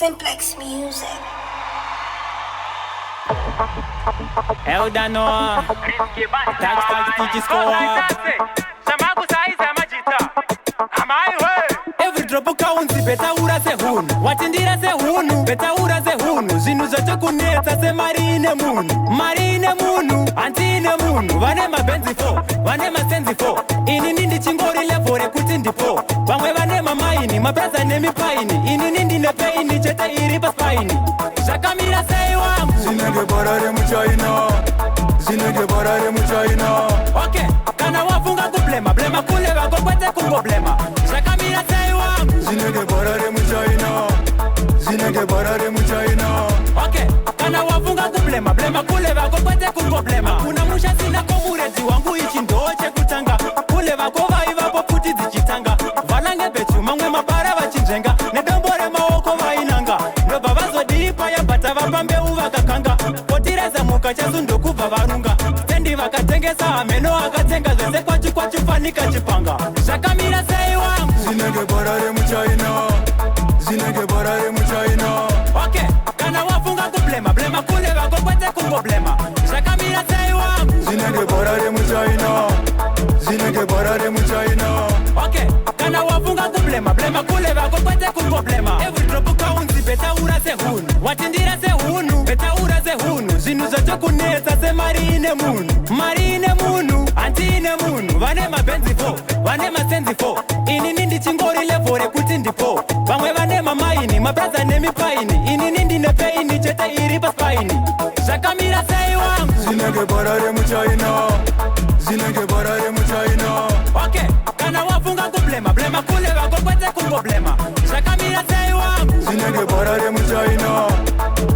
Simplex Music. Elda Noah, Tax Tax Tichiscoa. Every drop counts, betaura sehunhu, watindira sehunhu, betaura sehunhu, zvinhu zvachokunetsa semari ine munhu, mari ine munhu, hanti ine munhu, vane mabhenzi 4, vane masenzi 4, inini ndichingori level rekuti ndipo, vamwe vane mamaini, mabraza nemipaini, inini ndine pain chete iri paspaini, zvakamira sei wangu? Zvinenge bhora remuchina, zvinenge bhora remuchina. Okay, kana wafunga kublema, blema kule vako kwete kungoblema, zvakamira sei wangu? Zvinenge bhora remuchina, zvinenge bhora remuchina. Okay, kana wafunga kublema, blema kule vako kwete kungoblema. Kuna musha sina komuredzi wangu, ichi ndo chekutanga. Kule vako vaivapo pfuti dzichitanga, valange bechu mamwe mabara vachinzvenga nedombo remaoko vainanga, ndobva vazodipa yabhata vapa mbeu vakakanga, potireza muka chasu ndokubva varunga stendi vakatengesa hameno akatenga zvese kwachu kwachufanika chipanga. Zvakamira sei wangu? Zvinenge bhora remuchina, zvinenge bhora remuchina. Okay, kana wafunga kublema, blema kule vako kwete kungoblema. Zvakamira sei wangu? Zvinenge bhora remuchina, zvinenge bhora remuchina. Okay, kana wafunga kublema, blema kule vako kwete kungoblema. Every drop counts, betaura sehunhu, watindira sehunhu, betaura sehunhu, zvinhu zvachokunetsa semari ine munhu, mari ine munhu, hanti ine munhu, vane mabhenzi 4, vane masenzi 4, inini ndichingori level rekuti ndipo, vamwe vane mamaini, mabraza nemipaini, inini ndine pain chete iri paspaini. Zvakamira sei wangu? Zvinenge bhora remuchina, zvinenge bhora remuchina. Okay, kana wafunga kublema, blema kule vako kwete kungoblema. Zvakamira sei wangu? Zvinenge bhora remuchina,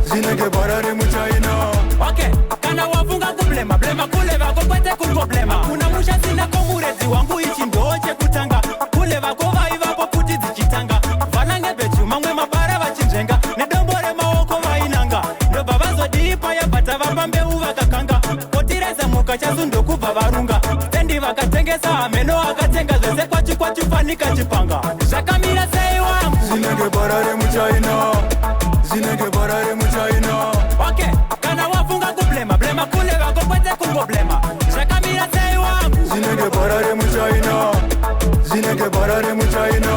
zvinenge bhora remuchina. Okay, kana wafunga kublema, blema kule vako kwete kungoblema. Kuna musha sina komuredzi wangu, ichi ndo chekutanga. Kule vako vaivapo pfuti dzichitanga, valange bechu mamwe mabara vachinzvenga nedombo remaoko vainanga, ndobva vazodipa yabhata vapa mbeu vakakanga, potireza muka chasu ndokubva varunga stendi vakatengesa hameno akatenga zvese kwachu kwachufanika chipanga. Zvakamira sei wangu? Zvinenge bhora remuchina, zvinenge bhora remuchina. Okay, kana wafunga kublema, blema kule vako kwete kungoblema. Zvakamira sei wangu? Zvinenge bhora remuchina, zvinenge bhora remuchina.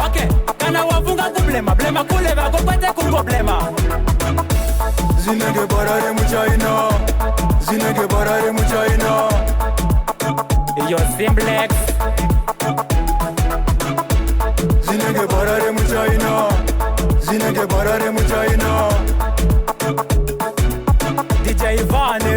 Okay, kana wafunga kublema, blema kule vako kwete kungoblema. Zvinenge bhora remuchina, zvinenge bhora remuchina. Yo Simplex, Zvinenge bhora remuchina, zvinenge bhora remuchina. DJ Ivane.